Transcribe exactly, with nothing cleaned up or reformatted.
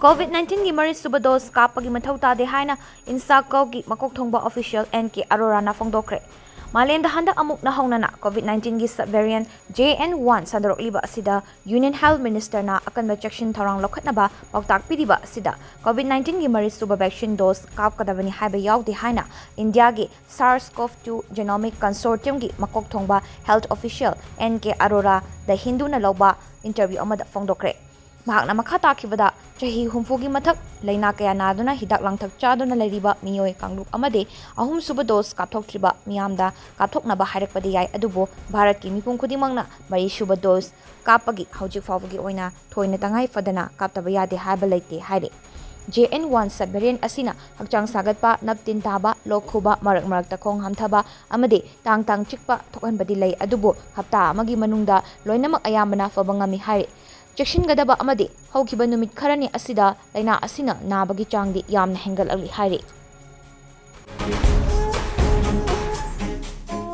COVID nineteen ꯒꯤ ꯃꯔꯤꯁꯨꯕ dose ꯀꯥꯞꯄꯒꯤ ꯃꯊꯧ ꯇꯥꯗꯦ ꯍꯥꯏꯅ INSACOꯒꯤ ꯃꯀꯣꯛ ꯊꯣꯡꯕ official N K Aroraꯅ ꯐꯣꯡꯗꯣꯛꯈ꯭ꯔꯦ꯫ ꯃꯥꯂꯦꯝꯗ ꯍꯟꯗꯛ ꯑꯃꯨꯛ ꯅꯧꯍꯧꯅꯅ COVID nineteen ꯒꯤ sub variant J N one ꯁꯟꯗꯣꯔꯛꯂꯤꯕ ꯑꯁꯤꯗ Union Health Ministerꯅ ꯑꯀꯟꯕ ꯆꯦꯛꯁꯤꯟ ꯊꯧꯔꯥꯡ ꯂꯧꯈꯠꯅꯕ ꯄꯥꯎꯇꯥꯛ ꯄꯤꯔꯤꯕ ꯑꯁꯤꯗ COVID nineteen ꯒꯤ ꯃꯔꯤꯁꯨꯕ vaccine dose ꯀꯥꯞꯀꯗꯕꯅꯤ ꯍꯥꯏꯕ ꯌꯥꯎꯗꯦ ꯍꯥꯏꯅ ꯏꯟꯗꯤꯌꯥꯒꯤ SARS-CoV two Genomic Consortiumꯒꯤ ꯃꯀꯣꯛ ꯊꯣꯡꯕ health official N K Arora The Hinduꯅ ꯂꯧꯕ interview ꯑꯃꯗ ꯐꯣꯡꯗꯣꯛꯈ꯭ꯔꯦ꯫ ꯃꯍꯥꯛꯅ ꯃꯈꯥ ꯇꯥꯈꯤꯕꯗ, ꯆꯍꯤ ꯍꯨꯝꯐꯨꯒꯤ ꯃꯊꯛ ꯂꯥꯏꯅꯥ ꯀꯌꯥ ꯅꯥꯗꯨꯅ ꯍꯤꯗꯥꯛ ꯂꯥꯡꯊꯛ ꯆꯥꯗꯨꯅ ꯂꯩꯔꯤꯕ ꯃꯤꯑꯣꯏ ꯀꯥꯡꯂꯨꯞ ꯑꯃꯗꯤ ꯑꯍꯨꯝꯁꯨꯕ dose ꯀꯥꯞꯊꯣꯛꯇ꯭ꯔꯤꯕ ꯃꯤꯌꯥꯝꯗ ꯀꯥꯞꯊꯣꯛꯅꯕ ꯍꯥꯏꯔꯛꯄꯗꯤ ꯌꯥꯏ, ꯑꯗꯨꯕꯨ ꯚꯥꯔꯠꯀꯤ ꯃꯤꯄꯨꯝ ꯈꯨꯗꯤꯡꯃꯛꯅ ꯃꯔꯤꯁꯨꯕ dose ꯀꯥꯞꯄꯒꯤ ꯍꯧꯖꯤꯛ ꯐꯥꯎꯕꯒꯤ ꯑꯣꯏꯅ ꯊꯣꯏꯅ ꯇꯉꯥꯏ ꯐꯗꯅ ꯀꯥꯞꯇꯕ ꯌꯥꯗꯦ ꯍꯥꯏꯕ ꯂꯩꯇꯦ ꯍꯥꯏꯔꯤ꯫ J N one sub variant ꯑꯁꯤꯅ ꯍꯛꯆꯥꯡ ꯁꯥꯒꯠꯄ, ꯅꯞ ꯇꯤꯟ ꯇꯥꯕ, ꯂꯣꯛ ꯈꯨꯕ, ꯃꯔꯛ ꯃꯔꯛꯇ ꯈꯣꯡ ꯍꯥꯝꯊꯕ ꯑꯃꯗꯤ ꯇꯥꯡ ꯇꯥꯡ ꯆꯤꯛꯄ ꯊꯣꯛꯍꯟꯕꯗꯤ ꯂꯩ, ꯑꯗꯨꯕꯨ ꯍꯞꯇꯥ ꯑꯃꯒꯤ ꯃꯅꯨꯡꯗ ꯂꯣꯏꯅꯃꯛ ꯑꯌꯥꯝꯕꯅ ꯐꯕ ꯉꯝꯃꯤ ꯍꯥꯏꯔꯤ꯫ ꯆꯦꯛꯁꯤꯟꯒꯗꯕ ꯑꯃꯗꯤ, ꯍꯧꯈꯤꯕ ꯅꯨꯃꯤꯠ ꯈꯔꯅꯤ ꯑꯁꯤꯗ ꯂꯥꯏꯅꯥ ꯑꯁꯤꯅ ꯅꯥꯕꯒꯤ ꯆꯥꯡꯗꯤ ꯌꯥꯝꯅ ꯍꯦꯟꯒꯠꯂꯛꯂꯤ ꯍꯥꯏꯔꯤ꯫